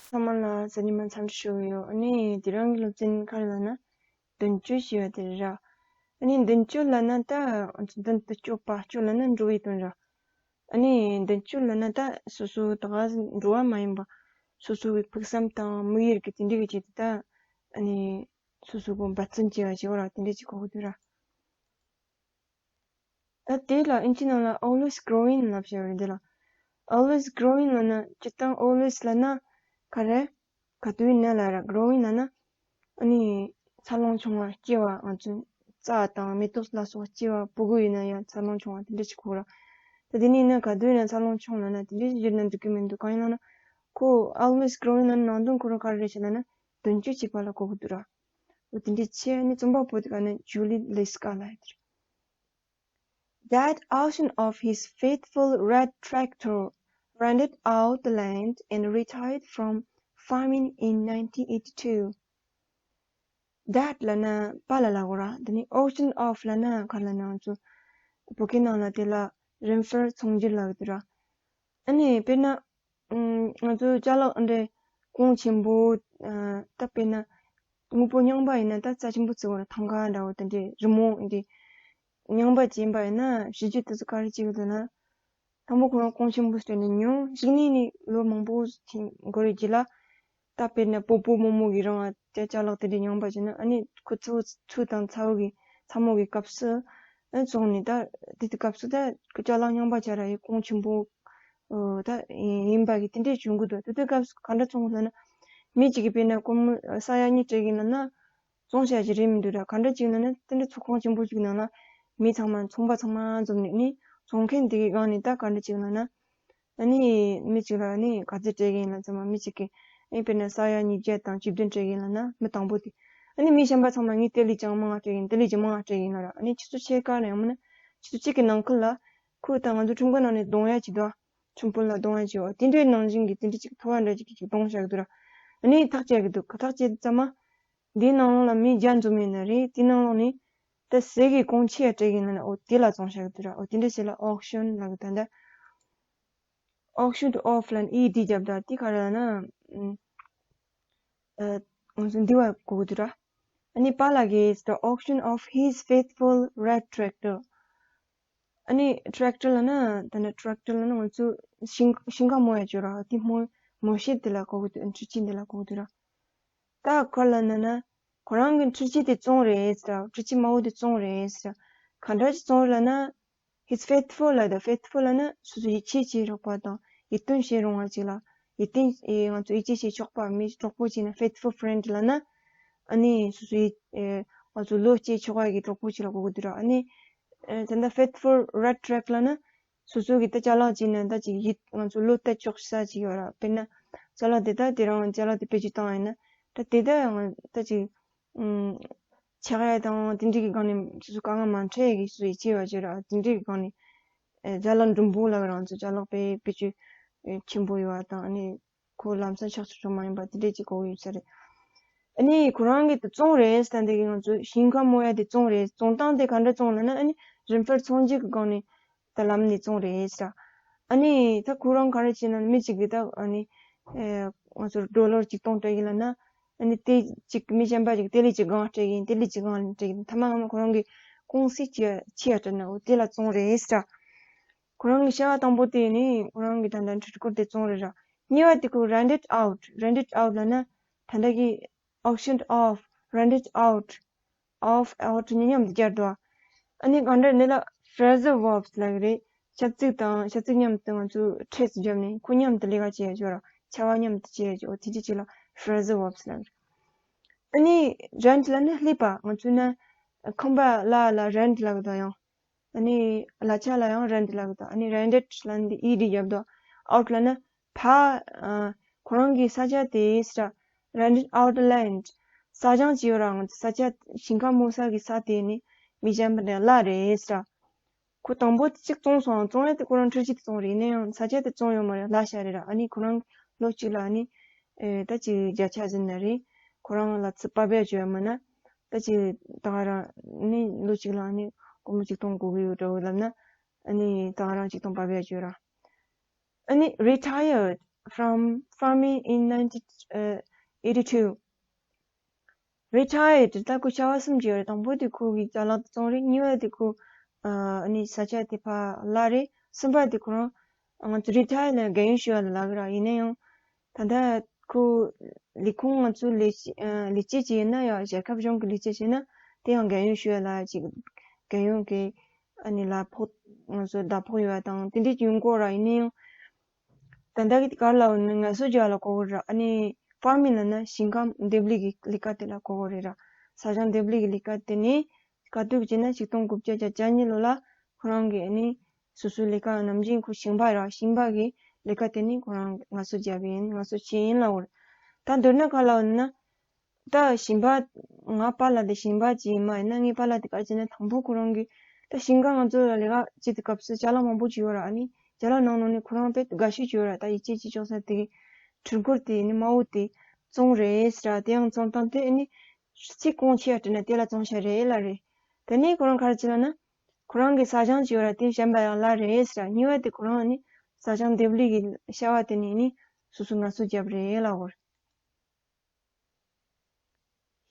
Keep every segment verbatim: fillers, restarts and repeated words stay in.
ཚང་མ་ལ་གཟའ་ཉི་མ་འཚམས་འདྲི་ཞུ་གི་ཡོད། ཨ་ནི་དེ་རིང་གི་སློབ་ཚན་ག་རེ་ལབ་ན་མདུན་སྐྱོད་ཞེས་པ་དེ་རེད་ར། ཨ་ནི་མདུན་སྐྱོད་ལབ་ན་ད་མདུན་དུ་སྐྱོད་པ། སྐྱོད་ལབ་ན་འགྲོ་བའི་དོན་ར། ཨ་ནི་མདུན་སྐྱོད་ལབ་ན་ད་སོ་སོ་ད་ག་འགྲོ་བ་མ་ཡིན་པ་སོ་སོ་གི་ཕུགས་བསམ་དང་དམིགས་ཡུལ་གྱི་དེ་འདྲ་གི་ཆེད་དུ་ད་ཨ་ནི་སོ་སོ་གི་འབད་བརྩོན་བྱས་པ་ཞིག་ཡོད་ར། དེ་འདྲ་ཅིག་གོ་གི་འདུག་ར། ད་དེ་ལ་ཨིན་ཇི་ནང་ལ་always growing ལབ་བྱས་པ་རེད། འདི་ལ་always growing ལབ་ན་སྤྱིར་བཏང་always ལབ་ན་ག་རེ། ག་དུས་ཡིན་ན་ལབ་ར། growing ལབ་ན་ཨ་ནི་འཚར་ལོངས་བྱུང་བ། སྐྱེ་བ། ང་ཚོ་རྩྭ་དང་མེ་ཏོག་ལ་སོགས་སྐྱེ་བ། སྤུ་གུ་ཡིན་ན་ཡང་འཚར་ལོངས་བྱུང་བ་དེ་འདྲ་ཅིག་གོ་ར། ད་དེ་ནས་ཡིན་ན་ག་དུས་ཡིན་ན་འཚར་ལོངས་བྱུང་ལབ་ན་དེ་འདྲ་བརྗོད་ན་འགྲིག་གི་མི་འདུག་གང་ཡིན་ལབ་ན་ཁོ་always growing ལབ་ན་ནང་དོན་ཁོ་རང་ག་རེ་རེད་ཟེར་ལབ་ན་མདུན་སྐྱོད་བྱེད་པ་ལ་གོ་གི་འདུག་ར། འོ་དེ་འདྲ་བྱས་ནས་རྩོམ་པ་པོ་དེ་ག་ནས་Julie Leska ལབ་ཡ་དེ་རེད། That auction of his faithful red tractor rented out the land and retired from farming in nineteen eighty-two. That ལབ་ན་པཱ་ལགས་ལབ་དགོས་ར། དེ་ནས་auction of ལབ་ན་ག་རེ་ལབ་ན་ང་ཚོ་བོད་སྐད་ནང་ལ་དེ་ལ་རིན་འཕར་ཚོང་སྒྱུར་ལབ་ཀྱི་འདུག་ར། ཨ་ནི་དཔེར་ན། ཨམ། ང་ཚོ་ཅ་ལག་འདྲ་གོང་ཆེན་པོ། ཨ། ད་དཔེར་ན་དངོས་པོ་རྙིང་པ་ཡིན་ན་ད་རྩ་ཆེན་པོ་བརྩི་དགོས་ར། ཐང་ག་འདྲ་བོ་དེ་འདྲའི་རི་མོ་འདི་རྙིང་པ་ཅིག་ཡིན་པ་ཡིན་ན་བྱས་རྗེས་དེ་ཚོ་ག་རེ་བྱེད་ཀྱི་འདུག་ན། དང་པོ་ཁོ་རང་གོང་ཆེན་པོ་སྤྲད་ནས་ཉོ། གཞུག་ནས་ནི་ལོ་མང་པོ་ཞིག་འགོར་བའི་རྗེས་ལ། ད་དཔེར་ན་སྤོ་བོ་རྨོ་མོ་གིས་རང་ང་ཅ་ཅ་ལག་དེ་འདྲ་རྙིང་པ་བྱས་ན། ཨ་ནི་ཁོ་ཚོ་ཚུར་དང་ཚ་བོ་གི་ཚ་མོ་གི་སྐབས་སུ། ཨ་ནི་བཙོང་ནས་ད་དེ་དུས་སྐབས་སུ་ད་ཁོ་ཅ་ལག་རྙིང་པ་ཆགས་ར་ཡི་གོང་ཆེན་པོ་ཨོ་ད་ཡིན་པ་གི་དེ་འདྲ་བྱུང་གི་འདུག་དེ་དུས་སྐབས་སུ་ག་འདྲ་བཙོང་དགོས་ལབ་ན། མི་གཅིག་གིས་དཔེར་ན་སྒོར་མོ་ས་ཡ་གཉིས་སྤྲད་ཀྱིན་ལབ་ན་བཙོང་བྱ་ཞིག་རེད་མི་འདུག་ར། ག་འདྲ་ཅིག་ལབ་ན་དེ་འདྲ་ཚོང་ཁང་ཆེན་པོ་ཞིག་ནང་ལ་མི་ཚང་མ་ཚོང་པ་ཚང་མ་འཛོམས་ནས་ནི་བཙོང་མཁན་དེ་གི་སྒང་ནས་ད་ག་འདྲ་ཅིག་ལབ་ན། ཨ་ནི་མི་གཅིག་ལ་ཨ་ནི་ག་ཚོད་སྤྲད་ཀྱི་ཡིན་ལབ་ཙམ་མ། མི་གཅིག་གིས་ཨ་ནི་དཔེར་ན་ས་ཡ་ཉིས་བརྒྱ་དང་བཅུ་བདུན་སྤྲད་ཀྱི་ཡིན་ལབ་ན་མི་དང་པོ་དེ། ཨ་ནི་མི་གཞན་པ་ཚང་མ་ངས་དེ་ལས་ཀྱང་མང་བ་སྤྲད་ཀྱི་ཡིན། དེ་ལས་ཀྱང་མང་བ་སྤྲད་ཀྱི་ཡིན་ལབ་ར། ཨ་ནི་ཆུ་ཚོད་ཕྱེད་ཀ་ནས་ཡང་མིན་ན་ཆུ་ཚོད་གཅིག་གི་ནང་ཁུལ་ལ་ཁོས་ད་ང་ཚོ་ཁྲོམ་སྒོ་ནང་ནས་བརྡུང་ཡ་ཅིག་འདུག་ཁྲིམས་དཔོན་ལ་བརྡུང་ཡ་ཅིག་ཡོད། དེ་འདྲའི་ནང་བཞིན་གྱི་དེ་འདྲ་ཅིག་ཐོ་བ་འདྲ་ཅིག་གིས་ཅིག་བརྡུང་བཞག་གི་འདུག་ར། ཨ་ནི་ཐག་བཅད་ཀྱི་འདུག་ཐག་བཅད་དུས་ཙམ་མ། འདིའི་ནང་ལོགས་ལ་མི་བརྒྱ་འཛོམས་ཡོད་ན་རེད། དེའི་ནང་ལོགས་ནས་ད་ཟས་ཀྱི་གོང་ཆེ་བ་སྤྲད་ཀྱི་ཡིན་ན་འོ་དེ་ལ་བཙོང་བཞག་གི་འདུག་ར། འོ་དེ་འདྲ་ཞིག་ལ་auction ལབ་གི། ད་ལྟ་auction of ལབ་ན་ཨི་ཌི་རྒྱབ་ད་དེ་ག་རེ་ལབ་ན། ཨ། ང་ཚོ་འདི་བ་གོ་གི་འདུག་ར། ཨ་ནི་པཱ་ལགས་ཀྱིས་the auction of his faithful red tractor. ཨ་ནི་tractor ལབ་ན་ད་ནི་tractor ལབ་ན་ང་ཚོ་ཤིང་ཤིང་ཁ་རྨོ་ཡ་ཅིག་ཡོད་ར། དེ་རྨོ་རྨོ་ཤེད་དེ་ལ་གོ་གི་འདུག་འཕྲུལ་ཆས་འདི་ལ་གོ་གི་འདུག་ར། ད་ག་རེ་ལབ་ན་ན་ཁོ་རང་གི་འཕྲུལ་ཆས་དེ་བཙོངས་རེད་ཟེར་ར། འཕྲུལ་ཆས་དམར་པོ་དེ་བཙོངས་རེད་ཟེར་ར། ག་འདྲ་ཅིག་བཙོངས་རེད་ལབ་ན། His faithful ལབ་དང་། faithful ལབ་ན་སོ་སོ་ཡིད་ཆེས་བྱེད་རོགས་པ་དང་ཡིད་རྟོན་བྱེད་རུང་བ་ཅིག་ལ། ཡིད་རྟོན། ཨེ། ང་ཚོ་ཡིད་ཆེས་བྱེད་ཆོག་པ་མི་གྲོགས་པོ་ཅིག་ན་faithful friend ལབ་ན། ཨ་ནི་སོ་སོ་ཡིད། ཨེ། ང་ཚོ་བློ་གཅིག་ཆོག་པ་གི་གྲོགས་པོ་ཅིག་ལ་གོ་གི་འདུག་ར། ཨ་ནི། ཨེ། ད་ལྟ་faithful red track ལབ་ན་སོ་སོ་གི་ད་ཅ་ལག་ཅིག་ན་ད་ཅིག་ཡིད་ང་ཚོ་བློ་གཏད་ཆོག་ས་ཅིག་ཡོད་ར། དཔེར་ན་ཅ་ལག་དེ་ད་དེ་རང་ཅ་ལག་དེ་བེད་སྤྱོད་བཏང་ཡིན་ན་ད་དེ་ད་ང་ད་ཅིག་ཨུམ། ཆག་ཡ་དང་དེ་འདྲའི་གི་སྒང་ནས་སོ་སོ་དཀའ་ངལ་མ་འཕྲད་ཡ་གི་སོ་སོ་ཡིད་ཆེས་པ་བྱེད་ར། དེ་འདྲའི་གི་སྒང་ནས། ཨེ། ཅ་ལག་འགྲུམ་བུ་ལབ་རང་ཚོ་ཅ་ལག་དཔེ་བེད་སྤྱོད་ཆེན་པོ་ཡོད་པ་དང་། ཨ་ནི་ཁོ་ལམ་སང་ཆག་ཆོག་ཆོག་མ་ཡིན་པ་དེ་འདྲའི་ཅིག་གོ་གི་ཡོད་ས་རེད། ཨ་ནི་ཁོ་རང་གིས་དེ་བཙོངས་རེད་ཟེར་ད་འདི་གི་ང་ཚོ་ཞིང་ཁ་རྨོ་ཡ་དེ་བཙོངས་རེད། བཙོང་སྟངས་དེ་ག་འདྲ་བཙོངས་ལབ་ན། ཨ་ནི་རིན་འཕར་ཚོང་སྒྱུར་གི་སྒང་ནས་ད་ལམ་ནས་བཙོངས་རེད་ཟེར། ཨ་ནི་ད་ཁོ་རང་ག་རེ་བྱས་ན་མི་གཅིག་གིས་ད་ཨ་ནི། ཨེ། ང་ཚོར་ཌོ་ལར་གཅིག་སྟོང་སྤྲད་ཀྱི་ལབ་ན། ཨ་ནི་དེ་གཅིག་མི་གཞན་པ་གཅིག་དེ་ལས་གཅིག་གང་སྤྲད་ཀྱི་ཡིན། དེ་ལས་གཅིག་གང་སྤྲད་ཀྱི་ཡིན། ཐ་མ་ངོ་མ་ཁོ་རང་གི་ཀུང་སི་ཆེ་ཆེ་ཡ་སྤྲད་ན་འོ་དེ་ལ་བཙོངས་རེད་ཟེར། ཁོ་རང་གི་བྱ་བ་དང་པོ་དེ་ནི་ཁོ་རང་གི་ད་ལྟ་འཕྲུལ་འཁོར་དེ་བཙོངས་རེད་ར། གཉིས་པ་དེ་ཁོ་rented out། rented out ལབ་ན་ད་ལྟ་གི་auctioned off། rented out། off out གཉིས་མཉམ་དུ་སྦྱར་འདུག་ཨ་ནི་གང་འདྲ་འདི་ལ་phrasal verbs ལབ་ཀྱི་རེད། ཞབས་ཚིག་དང་ཞབས་ཚིག་མཉམ་དུ་ང་ཚོས་trace བརྒྱབ་ནས་ཁོ་མཉམ་དུ་ལས་ཀ་བྱེད་ཡ་ཅིག་ཡོད་ར། བྱ་བ་མཉམ་དུ་བྱེད་ཡ་ཅིག་འོ་དེ་འདྲ་ཅིག་ལ་phrasal verbs ལབ་ཀྱི་རེད། ཨ་ནི་rent ལབ་ན་ལེན་པ། ང་ཚོས་ན་ཁང་པ་ལ་ལ་rent ལབ་ཀྱི་འདུག་ཡང་། ཨ་ནི་གླ་ཆ་ལ་ཡང་rent ལབ་ཀྱི་འདུག་ཨ་ནི་rented ལབ་ན་འདི་ed བརྒྱབ་འདུག out ལབ་ན་ཕ། ཨ། ཁོ་རང་གི་ས་ཆ་དེ་ཟེར། rented out land། ས་ཞིང་ཅིག་ཡོད་ར། ང་ཚོ་ས་ཆ་ཞིང་ཁ་རྨོ་ས་གི་ས་དེ་ནི་མི་གཞན་པ་ནས་གླ་རེད་ཟེར། ཁོ་དང་པོ་དེ་གཅིག་བཙོངས་སོང་། བཙོང་ཡ་དེ་ཁོ་རང་འཕྲུལ་ཆས་དེ་བཙོངས་རེད། ཡིན་ན་ཡང་ས་ཆ་དེ་བཙོངས་ཡོད་མ་རེད། གླ་བཞག་རེད་ར། ཨ་ནི་ཁོ་རང་ལོ་གཅིག་ལ་ཨ་ནི། ཨེ། ད་ཅིག་བརྒྱ་ཆ་ཟིན་ན་རེད། ཁོ་རང་ལ་ཚུར་པ་ཕབ་བྱས་ཡོད་མ་ན། ད་ཅིག་ད་ག་རང་ནི་ལོ་གཅིག་ལ་ཨ་ནི་སྒོར་མོ་གཅིག་སྟོང་དགོས་ཀྱི་ཡོད་འདྲ་བོ་ལབ་ན། ཨ་ནི་ད་ག་རང་གཅིག་སྟོང་པ་ཕབ་བྱས་ཡོད་ར། ཨ་ནི་retired། from farming in nineteen eighty-two. Retired. ད་ཁོ་བྱ་བ་གསུམ་བྱས་ཡོད་རེད། དང་པོ་དེ་ཁོ་གི་ཅ་ལག་དེ་བཙོང་རེད། གཉིས་པ་དེ་ཁོ་ཨ་ནི་ས་ཆ་དེ་ཕར་གླ་རེད། གསུམ་པ་དེ་ཁོ་རང་ང་ཚོ་རི་ཊ་ཡར་ལ་རྒན་ཡོལ་ཞུ་བ་ལ་ལབ་ཀྱི་ར། ཡིན་ན་ཡང་ད་ལྟ་ཁོ་ལས་ཁུངས་ང་ཚོ་ལས་བྱེད་ཨ་ལས་བྱེད་ཅིག་ཡིན་ན་ཡང་རྒྱལ་ཁབ་གཞུང་གི་ལས་བྱེད་ཅིག་ཡིན་ན་དེ་ཡང་རྒན་ཡོལ་ཞུ་བ་ལ་ཅིག་རྒན་ཡོལ་གི་ཨ་ནི་གླ་ཕོགས་ང་ཚོ་ཟླ་ཕོགས་ཡོད་པ་དང་དེ་འདྲས་ཅིག་ཡོང་གི་ཡོད་ར། ཡིན་ན་ཡང་ད་ལྟ་གི་ག་རེ་ལབ་ན་ངལ་གསོ་རྒྱག་ལ་གོ་གི་ར། ཨ་ནི་ཕར་མིང་ལབ་ན་ཞིང་ཁ་འདེབས་ལས་ཀྱི་ལས་ཀ་དེ་ལ་གོ་གི་རེད་ར། ས་ཞིང་འདེབས་ལས་ཀྱི་ལས་ཀ་དེ་ནི་དཀའ་སྡུག་བྱས་ན་ཆིག་སྟོང་དགུ་བརྒྱ་བརྒྱད་ཅུ་གྱ་གཉིས་ལོ་ལ་ཁོ་རང་གི་ཨ་ནི་སོ་སོའི་ལས་ཀ་ནམ་རྒྱུན་ཁོ་ཞིང་པ་ར། ཞིང་པ་གི་ལས་ཀ་དེ་ནི་ཁོ་རང་ངལ་གསོ་རྒྱབ་ཡིན། ངལ་གསོ་བྱས་ཡིན་ལབ་གི་རེད། ད་མདོར་ན་ག་རེ་ལབ་ན། ད་ཞིང་པ་ང་པཱ་ལགས་དེ་ཞིང་པ་ཅིག་ཡིན་མ་ཡིན་ན་ངའི་པཱ་ལགས་དེ་ག་རེ་བྱས་ན་དང་པོ་ཁོ་རང་གི་ད་ཞིང་ཁ་ང་ཚོ་ལ་ལས་ཀ་བྱེད་དུས་སྐབས་སུ་ཅ་ལག་མང་པོ་ཅིག་ཡོད་ར། ཨ་ནི་ཅ་ལག་ནང་ནང་ནས་ཁོ་རང་དཔེ་དགའ་ཤོས་ཅིག་ཡོད་ར། ད་ཡིད་ཆེས་ཅིག་ཆོག་ས་དེ་གི་འཕྲུལ་འཁོར་དེ་ནི་དམར་པོ་དེ་བཙོང་རེད་ཟེར་ར། དེ་ཡང་བཙོང་སྟངས་དེ་ཨ་ནི་ཚིག་གོང་ཆེ་ཡ་དྲིས་ན་དེ་ལ་བཙོང་ཤ་རེད་ལབ་རེད། དེ་ནས་ཁོ་རང་ག་རེ་བྱས་ལབ་ན་ཁོ་རང་གི་ས་ཞིང་ཅིག་ཡོད་ར། དེ་གཞན་པ་ཡང་གླ་རེད་ཟེར་ར། གཉིས་པ་དེ་ཁོ་རང་ནི་ས་ཞིང་འདེབས་ལས་ཀྱི་བྱ་བ་དེ་ནི་ནི་སོ་སོ་ངལ་གསོ་རྒྱབ་རེད་ལབ་གི་རེད།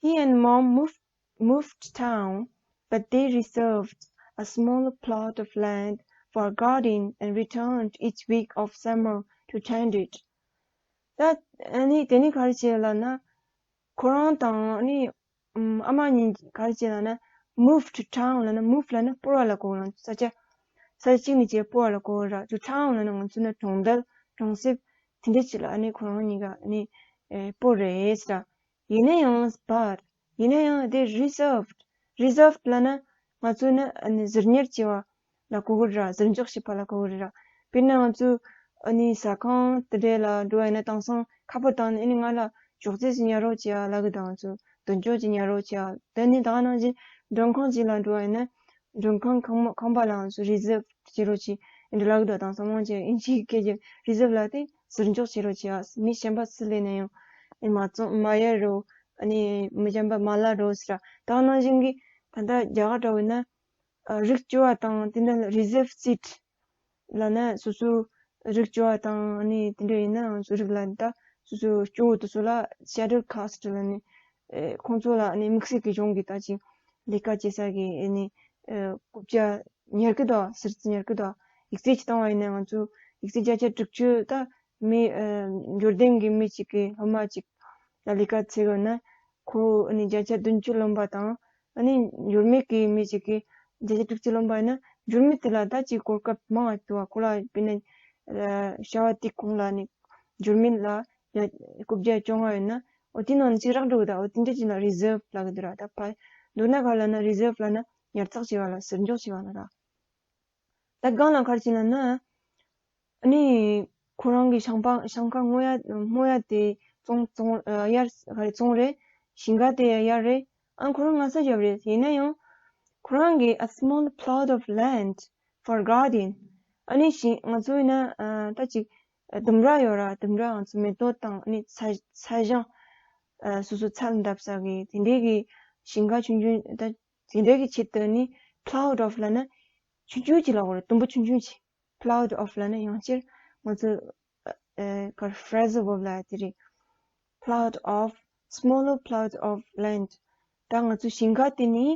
He and mom moved, moved town, but they reserved a small plot of land for garden and returned each week of summer to tend it. ད་ཨ་ནི་དེ་ནི་ག་རེ་བྱས་ལབ་ན། ཁོ་རང་དང་ཨ་ནི་ཨམ་ཨ་མ་གཉིས་ག་རེ་བྱས་ལབ་ན། move to town ལབ་ན། move ལབ་ན་སྤོར་བ་ལ་གོ་ར། ས་ཆ་ས་ཆ་གཅིག་ནས་བྱས་སྤོར་བ་ལ་གོ་ར། to town ལབ་ན་ང་ཚོ་ནི་གྲོང་རྡལ་གྲོང་གསེབ་དེ་འདྲ་ཅིག་ལ་ཨ་ནི་ཁོ་རང་གཉིས་ཀ་ཨ་ནི་ཨེ་སྤོར་རེད་ཟེར། ཡིན་ན་ཡང་། but ཡིན་ན་ཡང་དེ་reserved reserved ལབ་ན་ང་ཚོ་ནི་ཨ་ནི་ཟུར་ཉར་བྱས་པ་ལ་གོ་གི་ར། ཟུར་འཇོག་བྱས་པ་ལ་གོ་གི་ར། དཔེར་ན་ང་ཚོ་ཨ་ནི་ཟ་ཁང་དེ་འདྲ་ལ་འགྲོ་བ་ཡིན་ན་དེང་སང་ཁ་པར་བཏང་ནས་ཨ་ནི་ང་ལ་ཅོག་ཙེ་ཞིག་ཉར་རོགས་བྱེད་ཨ་ལབ་གི། ད་ང་ཚོ་མདུན་ཅོག་ཅིག་ཉར་རོགས་བྱེད་ཨ། དེ་ནི་ད་ག་ནང་བཞིན་མགྲོན་ཁང་ཅིག་ལ་འགྲོ་བ་ཡིན་ན་མགྲོན་ཁང་ཁང་མ་ཁང་པ་ལ་ང་ཚོ་reserve བྱེད་རོགས་བྱེད་ཨ་འདྲ་ལབ་གི་འདུག། དེང་སང་མང་ཆེ་ཨིན་ཇིའི་སྐད་ཀྱི་reserve ལབ་དེ་ཟུར་འཇོག་བྱེད་རོགས་བྱེད་ཨ། མི་གཞན་པ་སུ་སླེབས་ན་ཡང་ཨ་ནི་མ་བཙོང་མ་གཡར་རོགས། ཨ་ནི་མི་གཞན་པ་མ་གླ་རོགས་ཟེར་ར། ད་ག་ནང་བཞིན་གྱི་ད་ལྟ་རྒྱ་གར་འདྲ་བོ་ཡིན་ན་ཨ་རིགས་སྐྱོ་བ་དང་དེ་འདྲ་reserve seat ལབ་ན་སོ་སོའི་རིགས་སྐྱོ་བ་དང་ཨ་ནི་དེ་འདྲ་ཡིན་ན་ང་ཚོ་རིགས་ལ་ད་སོ་སོའི་སྐྱོ་བོ་དེ་ཚོ་ལ་scheduled caste ལབ་ནས་ཨེ་ཁོང་ཚོ་ལ་ཨ་ནི་དམིགས་བསལ་གྱི་གཞུང་གི་ད་ཅིག་ལས་ཀ་བྱེད་ས་གི་ཨ་ནི་ཨེ་རྐུབ་བཀྱག་ཉར་གི་འདུག། ཟུར་ཙམ་ཉར་གི་འདུག། ཡིག་ཚད་ཅིག་བཏང་བ་ཡིན་ན་ང་ཚོ་ཡིག་ཚད་བརྒྱ་ཆ་དྲུག་ཅུ། ད་མི་ཨེ་འབྱོར་ལྡན་གྱི་མི་གཅིག་གིས་སློབ་མ་གཅིག་ལ་ལས་ཀ་བྱེད་དགོས་ན། ཁོ་ཨ་ནི་བརྒྱ་ཆ་བདུན་ཅུ་ལོན་པ་དང་། ཨ་ནི་འབྱོར་མེད་ཀྱི་མི་ཞིག་གིས་བརྒྱ་ཆ་དྲུག་ཅུ་ལོན་པ་ཡིན་ན། འབྱོར་མེད་དེ་ལ་ད་ཅིག་གོ་སྐབས་མང་བ་འདུག་བ། ཁོ་ལ་དཔེར་ན་ཨ་ཞག་པ་དེའི་གོང་ལ་ཨ་ནི་འབྱོར་མེད་ལ་ཡ་རྐུབ་བཀྱག་བཅོ་ལྔ་ཡོད་ན། འོ་དེའི་ནང་ནས་ཅིག་རག་འགྲོ་གི་འདུག། འོ་དེ་འདྲ་ཅིག་ལ་reserve ལབ་གི་འདུག་ར། ད་ཕར་མདོར་ན་ག་རེ་ལབ་ན། reserve ལབ་ན་ཉར་ཚགས་བྱས་པ་ལ་ཟུར་འཇོག་བྱས་པ་ལ་ར། ད་སྒང་ལ་ག་རེ་བྱས་ལབ་ན། ཨ་ནི་ཁོ་རང་གི་ཞིང་པ་ཞིང་ཁ་སྔོ་ཡ་སྔོ་ཡ་དེ་བཙོང་བཙོང་ཨ་གཡར་ག་རེ་བཙོང་རེད། ཞིང་ཁ་དེ་གཡར་རེད། ཨ་ཁོ་རང་ངལ་གསོ་རྒྱབ་རེད། ཡིན་ན་ཡང་ཁོ་རང་གི་a small plot of land for garden ཨ་ནི་ཞིང་ང་ཚོ་ཡིན་ན་ཨ་ད་ཅིག་ཨ་ལྡུམ་ར་ཡོད་ར། ལྡུམ་ར་ང་ཚོ་མེ་ཏོག་དང་ཨ་ནི་ཚ་ཚ་ཞང་ཨ་སོ་སོ་ཚལ་འདེབས་ས་གི་དེ་འདྲའི་གི་ཞིང་ཁ་ཆུང་ཆུང་ད། དེ་འདྲ་གི་ཆེད་དུ་ནི་plot of ལབ་ན་ཆུང་ཆུང་ཅིག་ལབ་དགོས་རེད། དུམ་བུ་ཆུང་ཆུང་ཅིག། plot of ལབ་ན་ཡང་བསྐྱར་ང་ཚོ་ཨ་ཨ་ག་རེ་phrasal verb ལབ་ཡ་དེ་རེད། plot of smaller plot of land ད་ང་ཚོ་ཞིང་ཁ་དེ་ནི་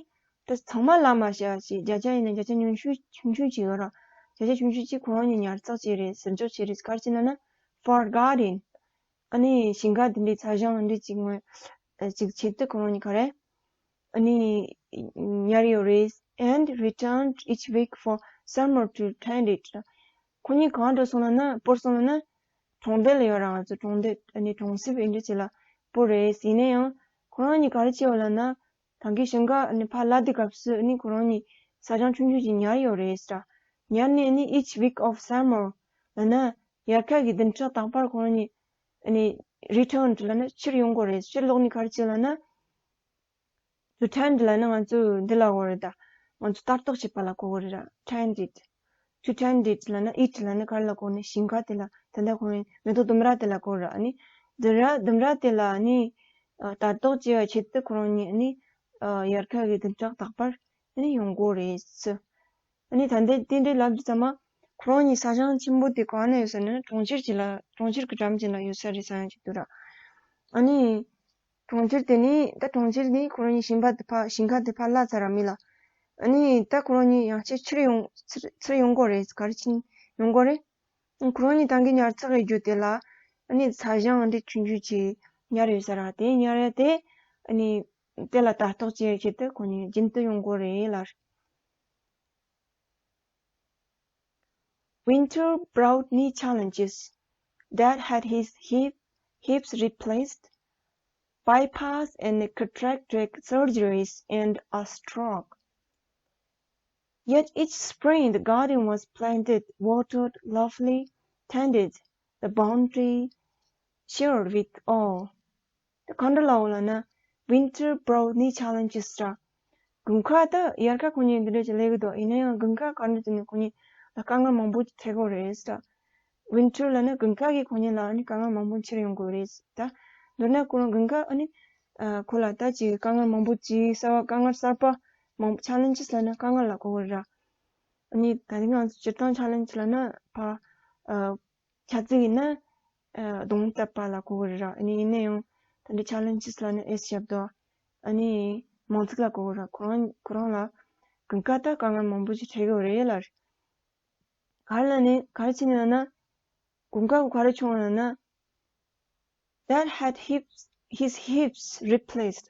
ད་ཚང་མ་ལ་མ་བྱ་ཞིག་བརྒྱ་ཆ་ཡིན་ན་བརྒྱ་ཆ་ཉུང་ཤོས་ཆུང་ཆུང་ཅིག་ཡོད་ར། བརྒྱ་ཆ་ཆུང་ཆུང་ཅིག་ཁོ་རང་ཉིད་ཉར་ཚགས་བྱས་རེད། ཟུར་འཇོག་བྱས་རེད། ག་རེ་བྱས་ན་ན་for garden ཨ་ནི་ཞིང་ཁ་འདི་འདྲའི་ཚ་ཞང་འདི་ཅིག་ངོས་ཨ་ཅིག་ཆེད་དུ་ཁོ་རང་གཉིས་ཀ་རེད། ཨ་ནི་ཉར་ཡོད་རེད། and returned each week for summer to tend it. ཁོ་གཉིས་གང་འགྲོ་སོང་ལབ་ན་སྤོར་སོང་ལབ་ན་གྲོང་རྡལ་ལ་ཡོད་ར། ང་ཚོ་གྲོང་རྡལ་ཨ་ནི་གྲོང་གསེབ་འདི་འདྲ་ཅིག་ལ་སྤོར་རེད། ཡིན་ན་ཡང་ཁོ་རང་གཉིས་ག་རེ་བྱས་ཡོད་ལབ་ན། ད་གིན་ཞིང་ཁ་ཨ་ནི་ཕར་གླ་དུས་སྐབས་སུ་ཨ་ནི་ཁོ་རང་གཉིས་ས་ཞིང་ཆུང་ཆུང་ཅིག་ཉར་ཡོད་རེད་ཟེར། ཉར་ནས་ཨ་ནི་each week of summer ལབ་ན་དབྱར་ཁ་གི་བདུན་ཕྲག་རྟག་པར་ཁོ་རང་གཉིས་ཨ་ནི་returned ལབ་ན་ཕྱིར་ཡོང་དགོས་རེད། ཕྱིར་ལོག་ནི་ག་རེ་བྱེད་ལབ་ན། to tend ལབ་ན་ང་ཚོས་འདི་ལབ་དགོས་རེད་ད། ང་ཚོ་ལྟ་རྟོག་བྱེད་པ་ལ་གོ་གི་རེད་ར། tend it. to tend it ལབ་ན་it ལབ་ན་ག་རེ་ལ་གོ་ནི། ཞིང་ཁ་དེ་ལ། ད་ལྟ་ཁོ་རང་མེ་ཏོག་ལྡུམ་ར་དེ་ལ་གོ་ར། ཨ་ནི་ལྡུམ་ར་ལྡུམ་ར་དེ་ལ་ཨ་ནི་ལྟ་རྟོག་བྱེད་པའི་ཆེད་དུ་ཁོ་རང་གཉིས་ཨ་ནི་དབྱར་ཁ་གི་བདུན་ཕྲག་རྟག་པར་ཨ་ནི་ཡོང་གི་རེད། ཨ་ནི་ད་ལྟ་དེ་འདྲའི་ལབ་དུས་ཙམ་པ་ ཁོ་རང་གཉིས་ས་ཞིང་ཆེན་པོ་དེ་ག་ནས་ཡོད་ས་ནི་གྲོང་ཁྱེར་གཅིག་ལ་གྲོང་ཁྱེར་གྱི་འགྲམ་གཅིག་ལ་ཡོད་ས་རེད་ས་ཡང་གཅིག་འདུག་ར། ཨ་ནི། གྲོང་ཁྱེར་དེ་ནི་ད་གྲོང་ཁྱེར་ནི་ཁོ་རང་གཉིས་ཞིང་པ་དེ་ཕར་ཞིང་ཁ་དེ་ཕར་བརླག་ཚར་ར་མི་ལ། ཨ་ནི་ད་ཁོ་རང་གཉིས་ཡང་ཕྱིར་ཕྱིར་ཡོང་ཕྱིར་ཕྱིར་ཡོང་དགོས་རེད། ག་རེ་ཕྱིན་ཡོང་དགོས་རེད། ཁོ་རང་གཉིས་ད་གིན་ཉར་ཚགས་ཡོད་རྒྱུ་དེ་ལ་ཨ་ནི་ས་ཞིང་འདི་ཆུང་ཆུང་ཅིག་ཉར་ཡོད་ས་ར། དེ་ཉར་ཡ་དེ་ཨ་ནི་དེ་ལ་ལྟ་རྟོག་བྱེད་ཆེད་དུ་ཁོ་གཉིས་རྒྱུན་དུ་ཡོང་དགོས་རེད་ལ། Winter brought new challenges that had his hip, hips replaced, bypass and cataract surgeries, and a stroke. Yet each spring the garden was planted, watered, lovely, tended, the boundary shared with all. ད་ག་འདྲ་ལབ་ལབ་ན། Winter brought new challenges ར། དགུན་ཁ་ད་དབྱར་ཁ་ཁོ་གཉིས་འདི་འདྲ་ཅིག་སླེབས་ཀྱི་འདུག་ཡིན་ན་ཡང་དགུན་ཁ་ག་འདྲ་ཅིག་ནས་ཁོ་གཉིས་ལ་དཀའ་ངལ་མང་པོ་ཅིག་འཕྲད་ཀྱི་ཡོད་རེད་ཟེར། Winter ལབ་ན་དགུན་ཁ་གི་ཁོ་གཉིས་ལ་ཨ་ནི་དཀའ་ངལ་མང་པོ་འཕྲད་ཡོང་གི་ཡོད་རེད་ཟེར། ད་མདོར་ན་ཁོ་རང་དགུན་ཁ་ཨ་ནི་ཨ་ཁོ་ལ་ད་ཅིག་དཀའ་ངལ་མང་པོ་ཅིག་གསར་པ་དཀའ་ངལ་གསར་པ་མང་པོ་challenges ལབ་ན་དཀའ་ངལ་ལ་གོ་གི་རེད་ར། ཨ་ནི་ད་རིང་ང་ཚོ་སྤྱིར་བཏང་challenges ལབ་ན་ཕ་ཨ། ཆ་ཚིག་ཡིན་ན། ཨ་གདོང་བཏབ་པ་ལ་གོ་གི་རེད་ར། ཨ་ནི་ཡིན་ན་ཡང་ད་འདི་challenges ལབ་ན་S ཞབས་ཏོག་ཨ་ནི་མང་ཚིག་ལ་གོ་གི་རེད། ཁོ་རང་ཁོ་རང་ལ་དགུན་ཁ་ད་དཀའ་ངལ་མང་པོ་ཞིག་འཕྲད་ཀྱི་ཡོད་རེད་ལ། ག་རེ་ལབ་ནི་ག་རེ་བྱས་ནས་ལབ་ན། དགུན་ཁ་ག་རེ་བྱུང་ལབ་ན། That had hips, his hips replaced.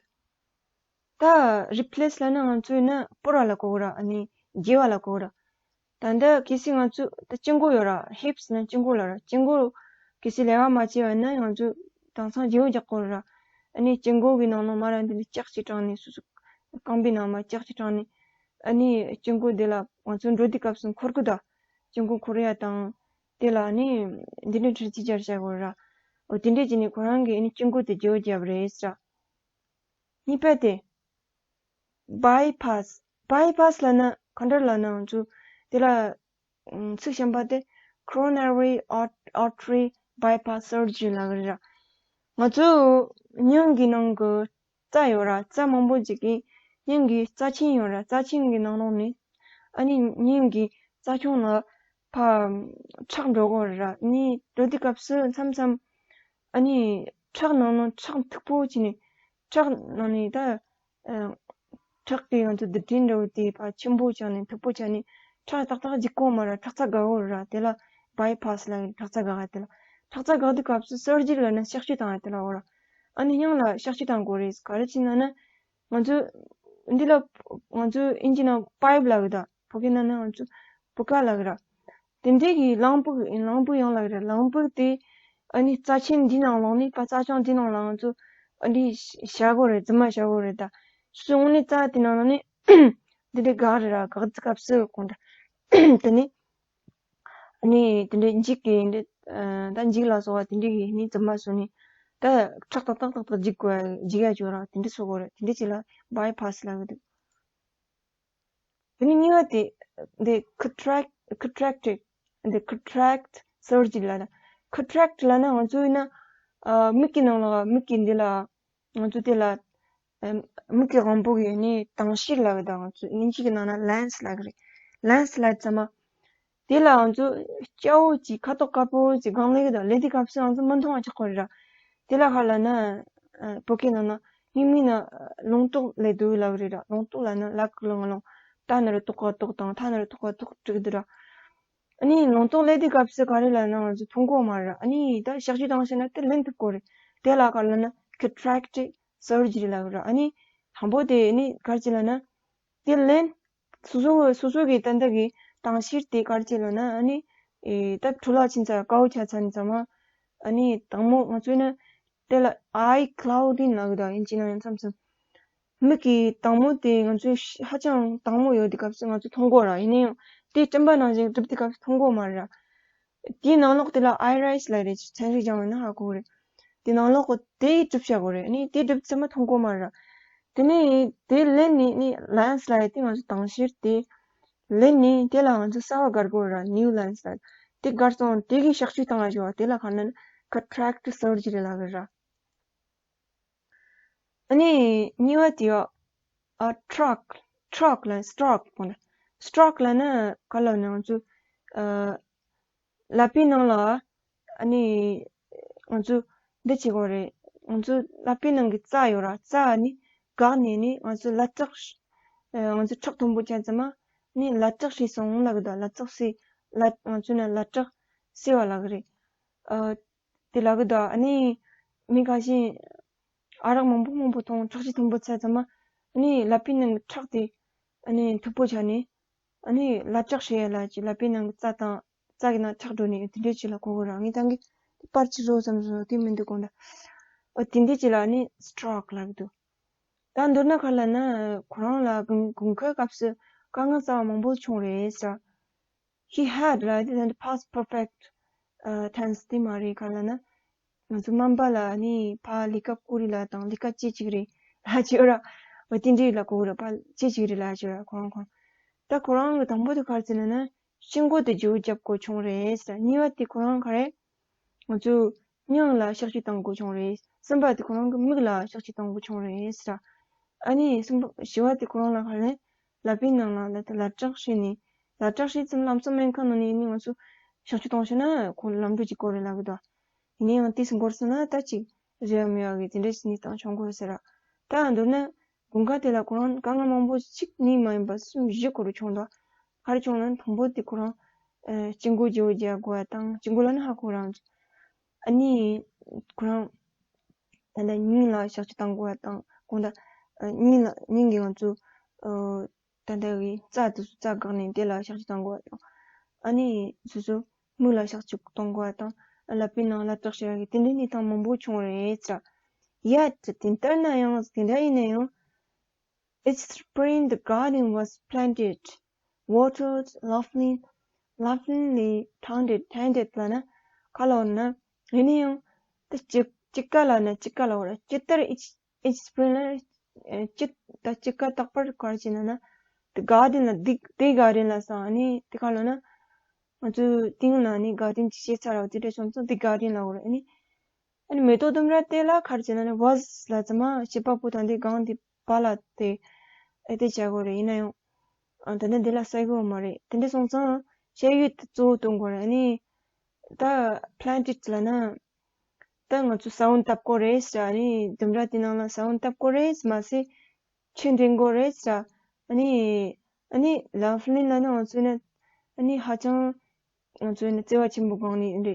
ད་replace ལབ་ན་ང་ཚོས་ན་སྤོར་བ་ལ་གོ་གི་ར། ཨ་ནི་བརྗེ་བ་ལ་གོ་གི་ར། ད་ལྟ་གལ་སྲིད་ང་ཚོ་ད་དཔྱི་མགོ་ཡོད་ར། hips ན་དཔྱི་མགོ་ལ་ར། དཔྱི་མགོ་གལ་སྲིད་ལས་ཀ་མ་བྱས་པ་ན་ང་ཚོ་དེང་སང་བརྗེ་བོ་རྒྱག་གི་ར། ཨ་ནི་དཔྱི་མགོ་གི་ནང་ལ་མར་འདི་ནས་ལྕགས་ཅིག་དྲངས་ནས་སོ་སོ་རྐང་པའི་ནང་མར་ལྕགས་ཅིག་དྲངས་ནས། ཨ་ནི་དཔྱི་མགོ་འདི་ལ་ང་ཚོ་འགྲོ་དུས་སྐབས་སུ་འཁོར་གི་ད། དཔྱི་མགོ་འཁོར་ཡ་དང་། དེ་ལ་ནི་འདི་འདྲའི་འཕྲུལ་ཆས་སྦྱར་བྱ་དགོས་ར། འོ་དེ་འདྲས་བྱས་ནས་ཁོ་རང་གིས་ནི་དཔྱི་མགོ་དེ་བརྗེ་བོ་བརྒྱབ་རེད་ཟེར། གཉིས་པ་དེ། bypass. bypass ལབ་ན་ག་འདྲ་ལབ་ན་ང་ཚོ་དེ་ལ་ཚིག་གཞན་པ་དེ་coronary art- artery bypass surgery ལབ་ཀྱི་རེད་ར། ང་ཚོ་སྙིང་གི་ནང་གི་རྩ་ཡོད་ར། རྩ་མང་པོ་ཅིག་གི་སྙིང་གི་རྩ་ཆེན་ཡོད་ར། རྩ་ཆེན་གི་ནང་ལོགས་ནས་ཨ་ནི་སྙིང་གི་རྩ་ཆུང་ལ་ཕར་ཁྲག་འགྲོ་གི་ཡོད་ར། ཨ་ནི་འགྲོ་དུས་སྐབས་སུ་མཚམས་མཚམས་ཨ་ནི་ཁྲག་ནང་ལོགས་ཁྲག་མཐུག་པོ་བྱས་ནས་ཁྲག་ནང་ནས་ད་ཨ་ཁྲག་གི་ང་ཚོ་རྡུལ་ཕྲན་འདྲ་བོ་དེ་ཕར་ཆེན་པོ་ཆགས་ནས་མཐུག་པོ་ཆགས་ནས་ཁྲག་ཏག་ཏག་འཇིག་གི་མ་ར། ཁྲག་རྩ་འགག་གི་ཡོད་ར། དེ་ལ་bypass ལབ་ཡོད། ཁྲག་རྩ་འགག་ཡ་དེ་ལ། ཁྲག་རྩ་འགག་དུས་སྐབས་སུ་surgery ལབ་ན་གཤག་བཅོས་བཏང་ཡ་དེ་ལ་འོ་ར། ཨ་ནི་སྙིང་ལ་གཤག་བཅོས་བཏང་དགོས་རེད། ག་རེ་བྱས་ན་ན། ང་ཚོ་འདི་ལ་ང་ཚོ་ཨིན་ཇི་ནང་pipe ལབ་ཀྱི་ད། བོད་སྐད་ནང་ན་ང་ཚོ་བུ་ག་ལབ་ཀྱི་ར། དེ་འདྲའི་གི་ལམ་བུ་ལམ་བུ་ཡང་ལབ་ཀྱི་ར། ལམ་བུ་དེ་ཨ་ནི་རྩ་ཆེན་འདི་ནང་ལོགས་ནས་ཕར་རྩ་ཆུང་འདི་ནང་ལ་ང་ཚོ་ཨ་ནི་བཞག་དགོས་རེད། རྫུན་མ་བཞག་དགོས་རེད་ད། སོང་ནས་རྩ་དེ་ནང་ལ་ནི་འདི་འདྲའི་འགག་རེད་ར། འགག་དུས་སྐབས་སུ་གོང་དྲ་དེ་ནི། ནི་དེ་འདྲའི་འཇིག་གི་འདི་ད་འཇིག་ལ་སོགས་པ་དེ་འདྲའི་གི་ནི་རྫུན་མ་བཟོས་ནས་ད་ཁྲག་ཏག་ཏག་ཏག་ཏག་འཇིག་དགོས། འཇིག་ཡ་བྱོས་ར། དེ་འདྲ་བཟོ་དགོས་རེད། དེ་འདྲ་ཅིག་ལ་bypass ལབ་ཀྱི་འདུག་དེ་ནི་གཉིས་པ་དེ་འདི་cataract- cataract འདི་cataract surgery ལབ་ན། cataract ལབ་ན་ང་ཚོ་ཡིན་ན་ཨ་མིག་གི་ནང་ལ་མིག་གི་འདི་ལ། ང་ཚོ་དེ་ལ་ཨམ་མིག་གི་དབང་པོ་གི་ནི་དྭངས་ཤེལ་ལབ་ཀྱི་ད། ང་ཚོ་དབྱིན་ཇི་གི་ནང་ན་lens ལབ་ཀྱི་རེད། lens ལབ་ཙམ་མ། དེ་ལ་ང་ཚོ་སྐྱ་བོ་ཅིག་ཁ་དོག་དཀར་པོ་ཅིག་སྒང་ལས་ཀྱི་ད། ལས་དེ་སྐབས་སུ་ང་ཚོ་མི་མཐོང་བ་ཆགས་ཀྱི་རེད་ར། དེ་ལ་ག་ལབ་ན་ཨ་བོད་སྐད་ནང་ན་སྙིང་མིག་ན་ལུང་རྟོགས་ལས་དུ་ལབ་ཀྱི་རེད་ར། ལུང་རྟོགས་ལབ་ན་ལ་ཀ་ལ་ང་ལུང་ད་ན་རོ་ཏོ་ག་ཏོག་དང་ཐ་ན་རོ་ཏོ་ག་ཏོག་བྲིས་ཀྱི་འདུག་ར། ཨ་ནི་ལུང་རྟོགས་སླེབས་དུས་སྐབས་སུ་ག་རེ་ལབ་ན་ང་ཚོ་མཐོང་གི་མ་རེད། ཨ་ནི་ད་གཤག་བཅོས་བཏང་ཤེས་ན་དེ་ལེན་ཐུབ་ཀྱི་རེད། དེ་ལ་ག་ལབ་ན་cataract surgery ལབ་རེད། ཨ་ནི་དང་པོ་དེ་ནི་ག་རེ་ལབ་ན། དེ་ལེན། སོ་སོ་སོ་སོ་གི་ཏན་ཏན་གི་དྭངས་ཤེལ་དེ་ག་རེ་ལབ་ན། ཨ་ནི་ཨེ་ད་འཕྲོ་བརླག་ཕྱིན་ཚར་དཀར་པོ་ཆགས་ཚར་ནས་ཚང་མ། ཨ་ནི་དྭངས་མོ་ང་ཚོས་ན་དེ་ལ་eye clouding ལབ་གི་ད། དབྱིན་ཇི་ནང་ཡང་མཚམས་མཚམས། མིག་གི་དྭངས་མོ་དེ་ང་ཚོའི་ཧ་ཅང་དྭངས་མོ་ཡོད་དུས་སྐབས་སུ་ང་ཚོ་མཐོང་གི་ར། ཡིན་ན་ཡང་དེ་སྤྲིན་པ་ནང་བཞིན་གྲིབ་དུས་སྐབས་སུ་མཐོང་གི་མ་རེད་ར། དེའི་ནང་ལོགས་དེ་ལ་iris ལབ་རེད། ཚན་རིག་སྦྱང་བ་ན་ཧ་གོ་རེད། དེ་ནང་ལོགས་གི་དེ་གྲིབ་བྱ་དགོས་རེད། ཨ་ནི་དེ་གྲིབ་ཚང་མ་མཐོང་གི་མ་རེད་ར། དེ་ནས་དེ་ལེན་ནས་ནི་lens ལབ་ཡ་དེ་ང་ཚོ་དྭངས་ཤེལ་དེ་ལེན་ནས་དེ་ལ་ང་ཚོ་གསར་པ་དགར་དགོས་ར། new lens ལབ་དེ་དགར་སོང་། དེ་གི་གཤག་བཅོས་བཏང་ཡ་ཞུ་བ་དེ་ལ་ག་ན་cataract surgery ལབ་གི་ར། ཨ་ནི་གཉིས་པ་དེ་ཡོད། ཨ་stroke stroke ལ་stroke གོ་ན། stroke ལ་ན་ག་ལ་ན་ང་ཚོ་ ཨ་ཀླད་པའི་ནང་ལ་ཨ་ནི་ང་ཚོ་འདི་བྱེད་དགོས་རེད། ང་ཚོ་ཀླད་པའི་ནང་གི་རྩ་ཡོད་ར། རྩ་ནི་འགག་ནས་ནི་ང་ཚོ་ཀླད་ཁྲག་ཤ- ཨ་ང་ཚོ་ཁྲག་མཐོན་པོ་ཆགས་ཙམ་མ་ནི་ཀླད་ཁྲག་ཤེས་སོང་ལབ་གི་འདུག་ཀླད་ཁྲག་ཤེས་ཀླད- ང་ཚོ་ནི་ཀླད་ཁྲག་ཤེས་པ་ལབ་གི་རེད། ཨ་དེ་ལབ་གི་འདུག་ཨ་ནི་མི་ཁ་ཤས་ཨ་རག་མང་པོ་མང་པོ་འཐུང་། ཁྲག་ཤེད་མཐོན་པོ་ཆགས་ཙམ་མ་ཨ་ནི་ཀླད་པའི་ནང་གི་ཁྲག་དེ་ཨ་ནི་མཐུག་པོ་ཆགས་ནས་ཨ་ནི་ཀླད་ཁྲག་ཤེས་ཡ་ལ་ཅིག་ཀླད་པའི་ནང་གི་རྩ་དང་རྩ་གི་ནང་ཁྲག་འགྲོ་ནས་དེ་འདྲས་ཅིག་ལ་གོ་གི་ར། ངས་ད་གིན་དེ་པར་ཅིག་བཟོ་བསམ་སོང་། དེ་མི་འདུག་གོ་འདྲ། ཨ་དེ་འདྲས་ཅིག་ལ་ཨ་ནི་སི་ཊོག་ལབ་གི་འདུག་ད་མདོར་ན་ག་རེ་ལབ་ན་ཁོ་རང་ལ་དགུན- དགུན་ཁའི་སྐབས་སུ་དཀའ་ངལ་རྩ་བ་མང་པོ་བྱུང་རེད་ཟེར། He had ལབ་དེ་ད་past perfect ཨ་tense དེ་མ་རེད། ག་རེ་ལབ་ན་ང་ཚོ་སྨན་པ་ལ་ནི་ཕར་ལས་ཀ་བསྐུར་རེད་ལབ་དང་ལས་ཀ་ཅི་ཅིག་རེད་ལབ་ཅིག་ཡོད་ར། འོ་དེ་འདྲས་ལ་གོ་གི་ར། ཕར་ཅི་ཅིག་རེད་ལབ་ཅིག་ཡོད་ར། ཁོ་རང་ཁོ་རང་ད་ཁོ་རང་གི་དང་པོ་དེ་ག་རེ་ཟེར་ན་ན་སྐྱིན་འགོ་དེ་བརྗེ་པོ་རྒྱབ་དགོས་བྱུང་རེད་ཟེར། གཉིས་པ་དེ་ཁོ་རང་ག་རེ་ང་ཚོའི་སྙིང་ལ་གཤག་བཅོས་གཏོང་དགོས་བྱུང་རེད། གསུམ་པ་དེ་ཁོ་རང་གི་མིག་ལ་གཤག་བཅོས་གཏོང་དགོས་བྱུང་རེད་ཟེར། ཨ་ནི་གསུམ་པ་བཞི་པ་དེ་ཁོ་རང་ལ་ག་རེ་ཀླད་པའི་ནང་ལ་ད་ལྟ་ཀླད་ཁྲག་ཤེས་ནས་ཀླད་ཁྲག་ཤེས་ཙམ་ལམ་སང་སྨན་ཁང་ནང་ནས་ནི་ང་ཚོ་གཤག་བཅོས་གཏོང་ཤེས་ན་ཁོ་ལམ་འགྲོ་གཅིག་པོ་རེད་ལབ་གི་འདུག་ཡིན་ན་ཡང་དུས་སུ་འགོར་སོང་ན་ད་ཅིག་རེ་བ་མེད་པ་གི་དེ་འདྲ་ཞིག་གནས་སྟངས་བྱུང་དགོས་ཟེར། ད་མདོར་ན་དགུན་ཁ་དེ་ལ་ཁོ་རང་དཀའ་ངལ་མང་པོ་གཅིག་གཉིས་མ་ཡིན་པ་གསུམ་བཞི་སྐོར་བྱུང་འདུག་ག་རེ་བྱུང་ན་དང་པོ་དེ་ཁོ་རང་ཨ་སྐྱིན་འགོ་བརྗེ་པོ་རྒྱག་དགོས་པ་དང་། སྐྱིན་འགོ་ལབ་ན་ཧ་གོ་རང་། ཨ་ནི་ཁོ་རང་ད་ལྟ་སྙིང་ལ་གཤག་བཅོས་གཏང་དགོས་པ་དང་། དགོངས་དག་ཨ་སྙིང་ལ- སྙིང་གི་ང་ཚོ་ཨ་ད་ལྟ་གི་རྩ་དེ་ཚོ་རྩ་འགག་ནས་དེ་ལ་གཤག་བཅོས་གཏང་དགོས་པ་དང་། ཨ་ནི་སོ་སོ་མིག་ལ་གཤག་བཅོས་གཏང་དགོས་པ་དང་། ཀླད་པའི་ནང་ཀླད་ཁྲག་ཤེས་པ་གི་དེ་འདྲའི་གནས་སྟངས་མང་པོ་བྱུང་རེད་ཟེར། Yet དེ་ལྟར་ན་ཡང་། དེ་འདྲ་ཡིན་ན་ཡང་། Each spring the garden was planted, watered, lovely, lovingly tended, tended ལབ་ན་ག་རེ་ལབ་ན། ཡིན་ན་ཡང་ད་དཔྱིད- དཔྱིད་ཀ་ལབ་ན་དཔྱིད་ཀ་ལབ་ར། ཇི་ལྟར་each- each spring ལབ་ན་ཨ་དཔྱིད- ད་དཔྱིད་ཀ་རྟག་པར་ག་རེ་བྱས་ན་ན། the garden ལབ་དེ- དེ་garden ལབ་སོང་། ཨ་ནི་དེ་ག་རེ་ལབ་ན་ང་ཚོའི་སྟེང་ལ་ནི་garden ཅིག་བྱས་ཚར་བ་དེ་འདྲ་བྱུང་ཙང་དེ་garden ལབ་དགོས་རེད། ཨ་ནི་ཨ་ནི་མེ་ཏོག་ལྡུམ་ར་དེ་ལ་ག་རེ་བྱས་ན་ནི་was ལབ་ཙམ་མ་བྱེད་པ་པོ་དང་དེ་གང་དེ་བ་ལ་དེ་ཨེ་དེ་བྱ་དགོས་རེད། ཡིན་ན་ཡང་ཨ་ད་ནི་འདི་ལ་ས་ཡིག་ཡོད་མ་རེད། དེ་འདྲ་སོང་ཙང་བྱ་ཡུལ་དེ་གཙོ་བོ་སྟོན་དགོས་རེད། ཨ་ནི་ད་planted ལབ་ན་ད་ང་ཚོ་ས་བོན་བཏབ་དགོས་རེད་ཟེར། ཨ་ནི་ལྡུམ་ར་དེ་ནང་ལ་ས་བོན་བཏབ་དགོས་རེད་མ་ཟད་ཆུ་འདྲེན་དགོས་རེད་ཟེར། ཨ་ནི་ཨ་ནི་lovely ལབ་ན་ང་ཚོ་ནི་ཨ་ནི་ཧ་ཅང་ང་ཚོ་ནི་བརྩེ་བ་ཆེན་པོ་སྒང་ནས་འདི་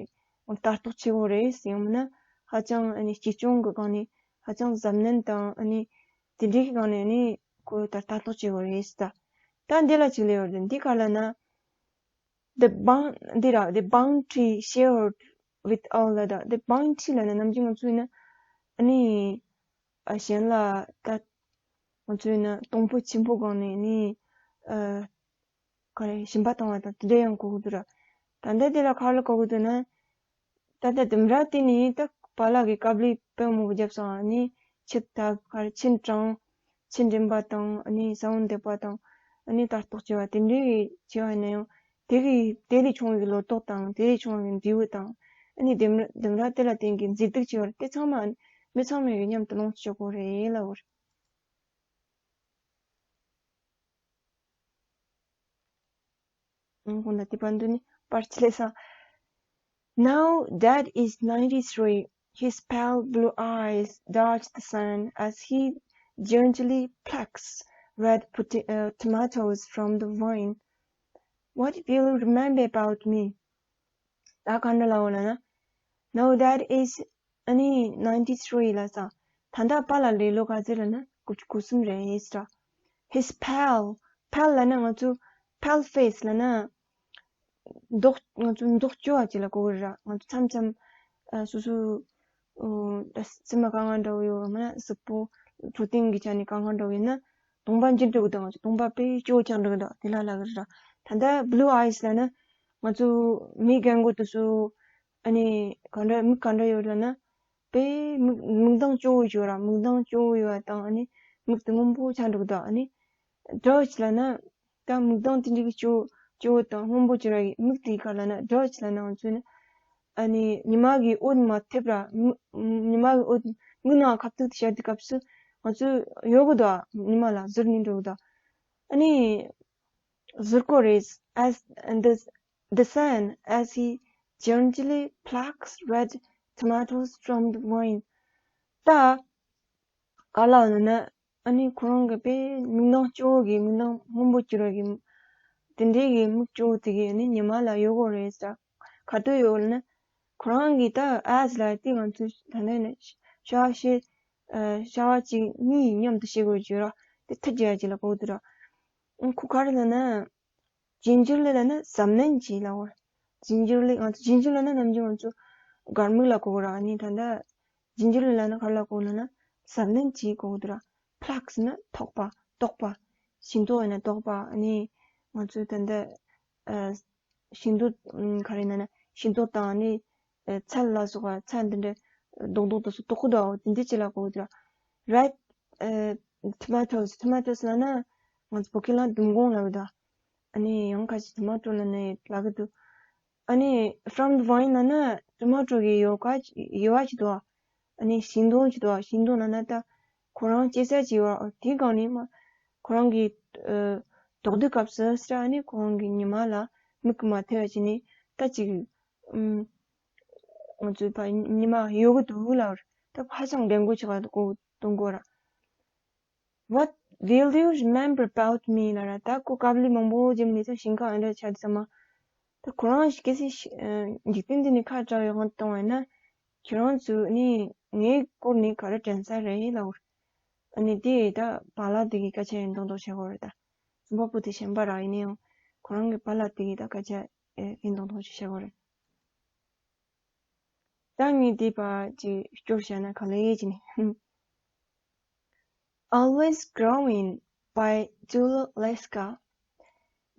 ལྟ་རྟོག་བྱེད་དགོས་རེད། ཡང་མིན་ན་ཧ་ཅང་ཨ་ནི་གཅེས་སྐྱོང་གི་སྒང་ནས་ཧ་ཅང་གཟབ་ནན་དང་། ཨ་ནི་དེ་འདྲའི་སྒང་ནས་ཨ་ནི་ཁོ་ལ་ལྟ་རྟོག་བྱེད་དགོས་རེད་ཟེར། ད་འདི་ལ་ཅིག་ལབ་ཡོད་རེད། འདི་ག་རེ་ལབ་ན། The boun- འདི་ར། The bounty shared with all ལབ་ད། The bounty ལབ་ན་ནམ་རྒྱུན་ང་ཚོ་ཡིན་ན་ཨ་ནི་ཨ་གཞན་ལ་ད་ང་ཚོ་ཡིན་ན་གཏོང་ཕོད་ཆེན་པོ་སྒང་ནས་ནི་ཨ་ག་རེ་ཞིམ་པ་བཏང་བ་དང་དེ་འདྲ་ཡང་གོ་གི་འདུག་ར། ད་ལྟ་དེ་ལ་ག་རེ་ལ་གོ་གི་འདུག་ན། ད་ལྟ་ལྡུམ་ར་དེ་ནི་ད་པཱ་ལགས་ཀྱིས་དཀའ་ལས་དཔེ་མང་པོ་བརྒྱབ་སོང་། ཨ་ནི་ཆུ་ད་ག་རེ་ཆུ་དྲངས། ཆུ་འདྲེན་པ་དང་། ཨ་ནི་ས་བོན་འདེབས་པ་དང་། ཨ་ནི་ལྟ་རྟོག་བྱས་པ་དེ་འདྲའི་བྱས་པ་ཡིན་ན་ཡང་། དེ་གི་དེ་ལས་བྱུང་བའི་ལོ་ཏོག་དང་། དེ་ལས་བྱུང་བའི་འབྲས་བུ་དང་། ཨ་ནི་ལྡུམ་ར- ལྡུམ་ར་དེ་ལ་བརྟེན་གྱི་མཛེས་སྡུག་ཅིག་ཡོད་རེད། དེ་ཚང་མ་ཨ་ནི་མི་ཚང་མས་མཉམ་དུ་ལོངས་སུ་སྤྱོད་དགོས་རེད་ལབ་པ་རེད། ཨང་། ཁོང་ལ་དེ་བར་དུ་ནི་པར་ཆ་ལས་སང་། Now Dad is ninety-three. His pale blue eyes dodge the sun as he gently plucks red pot- uh, tomatoes from the vine. What will you remember about me? ད་ག་འདྲ་ལབ་ཡོད་ལབ་ན། Now Dad is ཨ་ནི་ninety-three ལབ་སོང་། ད་ལྟ་པཱ་ལགས་ལོ་ག་ཚོད་ལབ་ན་དགུ- དགུ་གསུམ་རེད་ཟེར། His pale, pale ལབ་ན་ང་ཚོ་pale face ལབ་ན་མདོག- ང་ཚོ་མདོག་སྐྱོ་བ་ཅིག་ལ་གོ་གི་རེད་ར། ང་ཚོ་མཚམས་མཚམས་ཨ་སོ་སོ་ཨོ་ད་སེམས་ལ་དཀའ་ངལ་འདྲ་བོ་ཡོད་མིན་ན་གཟུགས་པོ་འཕྲོད་བསྟེན་གྱི་ཆ་ནས་དཀའ་ངལ་འདྲ་བོ་ཡོད་ན་གདོང་པ་འགྱུར་འགྲོ་གི་འདུག་ང་ཚོ་གདོང་པ་དཔེ་སྐྱོ་བོ་ཆགས་འགྲོ་གི་འདུག་དེ་ལ་ལབ་གི་རེད་ར། ད་ལྟ་blue eyes ལབ་ན་ང་ཚོ་མི་རྒན་རྒོན་དེ་ཚོ་ཨ་ནི་ག་འདྲ་མིག་ག་འདྲ་ཡོད་ལབ་ན། དཔེ་མིག- མིག་མདངས་སྐྱོ་བོ་ཡོད་ར། མིག་མདངས་སྐྱོ་བོ་ཡོད་པ་དང་། ཨ་ནི་མིག་དེ་སྔོན་པོ་ཆགས་འགྲོ་གི་འདུག་ཨ་ནི་drought ལབ་ན་ད་མིག་མདངས་དེ་འདྲ་གི་སྐྱོ- སྐྱོ་བོ་དང་སྔོན་པོ་ཅིག་ར་གི་མིག་དེ་ག་ལབ་ན་drought ལབ་ན་ང་ཚོས་ནི་ཨ་ནི་ཉི་མ་གི་འོད་མ་ཐེབས་ར། མི- ཉི་མ་གི་འོད་མིག་ནང་ཁ་ཐུག་དེ་ཤར་དུས་སྐབས་སུ་ང་ཚོ་གཡོལ་གི་འདུག་ཉི་མ་ལ་ཟུར་ནས་འགྲོ་གི་འདུག་ཨ་ནི་ཟུར་གོ་རེད། As and this the sand as he gingerly plucks red tomatoes from the vine. ད་ག་ལ་ན་ན་ཨ་ནི་ཁོ་རང་གི་དཔེ་མིག་ནང་སྐྱོ་བོ་གི་མིག་ནང་སྔོན་པོ་གྱུར་བ་གི་དེ་འདྲའི་གི་མིག་སྐྱོ་བོ་དེ་གི་ཨ་ནི་ཉི་མ་ལ་ཡོད་དགོས་རེད་ཟེར། ག་དུས་ཡོད་ལ་ན་ཁོ་རང་གི་ད་ཨེ་ཟི་ལ་དེ་ང་ཚོས་ད་ནས་ནས་ཤ་ཤེ་ཤ་བ་གཅིག་གཉིས་མཉམ་དུ་ཤེས་དགོས་ཀྱི་ར། དེ་ཐུགས་རྗེ་ཡ་གཅིག་ལ་གོ་དུས་ར། ཁོ་ག་རེ་ལ་ན། ཇིན་ཇར་ལི་ལ་ན་ཟབ་ནན་གྱི་ལ་བར། ཇིན་ཇར་ལི་ང་ཚོ་ཇིན་ཇར་ལ་ན་ནམ་རྒྱུན་ང་ཚོ་སྒར་མིག་ལ་གོ་གི་ར། ཨ་ནི་ད་ལྟ་ཇིན་ཇར་ལི་ལ་ན་ག་རེ་ལ་གོ་ལ་ན་ཟབ་ནན་གྱི་གོ་གི་འདུག་ར། ཕ་ལག་ཟེར་ན་ཐོགས་པ་རྟོགས་པ། ཤིང་ཏོག་ཡིན་ན་རྟོགས་པ། ཨ་ནི་ང་ཚོ་ད་ལྟ་ཨ་ཤིང་ཏོག་ཨམ་ག་རེ་ཡིན་ན་ན་ཤིང་ཏོག་དང་ཨ་ནི་ཨ་ཚལ་ལ་སོགས་པ་ཚལ་འདི་འདྲ་རྡོག་རྡོག་དེ་ཚོ་རྟོགས་གི་འདུག་འོ་དེ་འདྲ་ཅིག་ལ་གོ་གི་འདུག་ར། རའིབ་ཨ་ཊོ་མེ་ཊོས། ཊོ་མེ་ཊོས་ལ་ན་ང་ཚོ་བོད་སྐད་ལ་ལྡུམ་སྒོང་ལབ་ཀྱི་འདུག་ཨ་ནི་ཡང་ཁ་ཅིག་ཊོ་མེ་ཊོ་ལ་ནི་ལབ་ཀྱི་འདུག་ཨ་ནི་from the vine ལབ་ན་ཊོ་མེ་ཊོ་གི་ཡོལ་ག་ཡོལ་བ་ཅིག་འདུག་ཨ་ནི་ཤིང་སྡོང་ཅིག་འདུག་ཤིང་སྡོང་ལབ་ན་ད་ཁོ་རང་སྐྱེ་ས་ཅིག་ཡོད་ར། དེའི་སྒང་ནས་མ་ཁོ་རང་གི་ཨ་ལྡོག་དུས་སྐབས་སུ་ཟེར། ཨ་ནི་ཁོ་རང་གི་ཉི་མ་ལ་མིག་གིས་མ་ཐེབས་པ་བྱས་ནས་ད་ཅིག་ཨམ་ང་ཚོའི་ཕ་ཉི་མ་ཡོད་གི་འདུག་ལབ་ར། ད་ཧ་ཅང་ལྡེམ་མགོ་ཆེ་བ་གོ་གཏོང་གོ་ར། What will you remember about me ལབ་ར། ད་ཁོ་དཀའ་ལས་མང་པོ་བརྒྱབ་ནས་ད་ཞིང་ཁ་ཨ་འདྲ་ཆགས་དུས་ཙམ་མ། ད་ཁོ་རང་གལ་སྲིད་ཤི་ཨ་འཇིག་རྟེན་འདི་ནས་ཁ་བྲལ་བའི་དབང་དུ་བཏང་བ་ཡིན་ན། ཁྱེད་རང་ཚོས་ནི་ངའི་སྐོར་ནས་ག་རེ་དྲན་ས་རེད་ལབ། ཨ་ནི་དེ་ད་པཱ་ལགས་དེ་གི་སྐད་ཆ་ཡིན་མདོག་མདོག་བྱེད་དགོས་རེད་ད། རྩོམ་པ་པོ་དེ་གཞན་པ་རང་ཡིན་ན་ཡང་ཁོ་རང་གི་པཱ་ལགས་དེ་གི་ད་སྐད་ཆ་ཨེ་ཡིན་མདོག་མདོག་ཅིག་བྱེད་དགོས་རེད། ད་ངས་འདི་པར་ཅིག་སྐྱོར་བྱས་ན་ག་ལེ་ཅི་ནི། Always Growing by Julio Leska.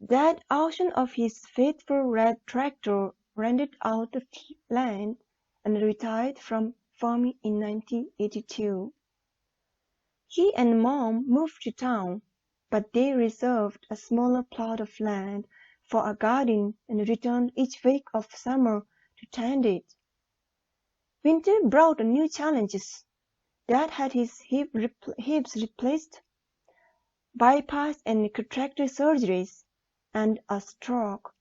Dad auctioned off his faithful red tractor, rented out the f- land, and retired from farming in nineteen eighty-two. He and Mom moved to town, but they reserved a smaller plot of land for a garden and returned each week of summer to tend it. Winter brought new challenges. Dad had his hip repl- hips replaced, bypass and cataract surgeries, and a stroke.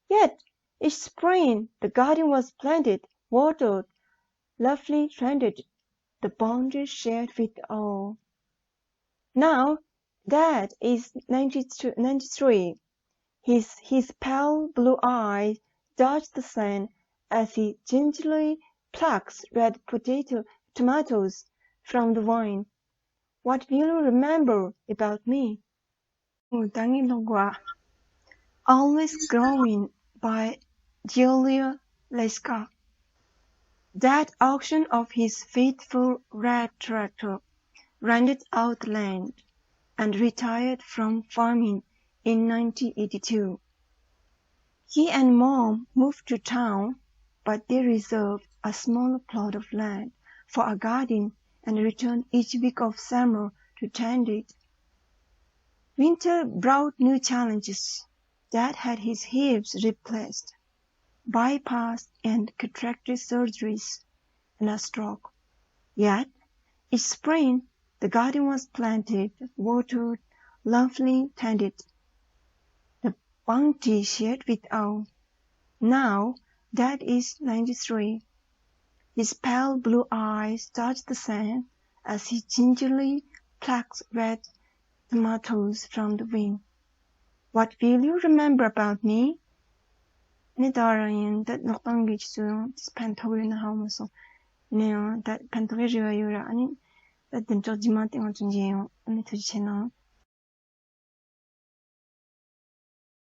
Yet, each spring, the garden was planted, watered, lovely tended, the boundary shared with all. Now, Dad is ninety-three. His, his pale blue eyes dodge the sun as he gingerly plucks red potato tomatoes from the vine. What will you remember about me? ད་ངས་ཀློག་གོ། Always Growing by Julio Leska. Dad auctioned off his faithful red tractor, rented out land, and retired from farming in nineteen eighty-two. He and Mom moved to town, but they reserved a small plot of land for a garden and returned each week of summer to tend it. Winter brought new challenges. Dad had his hips replaced, bypass and cataract surgeries, and a stroke. Yet, each spring, the garden was planted, watered, lovingly tended. The bounty shared with all. Now, Dad is ninety-three. His pale blue eyes dodge the sun as he gingerly plucks red tomatoes from the vine. What will you remember about me? ནི་ད་རང་ཡིན་ད་ནོག་ཏང་གི་ཆུ་ཚོད་ཡང་ཕན་ཐོགས་ཡོད་ན་ཧ་མ་སོང་། ནི་ཡང་ད་ཕན་ཐོགས་ཡོད་རེ་བ་ཡོད་ར། ཨ་ནི་ད་བདུན་ཕྲག་རྗེས་མ་དེ་ང་ཚོ་མཇལ་ཡོང་། ཨ་ནི་ཐུགས་རྗེ་ཆེ་གནང་།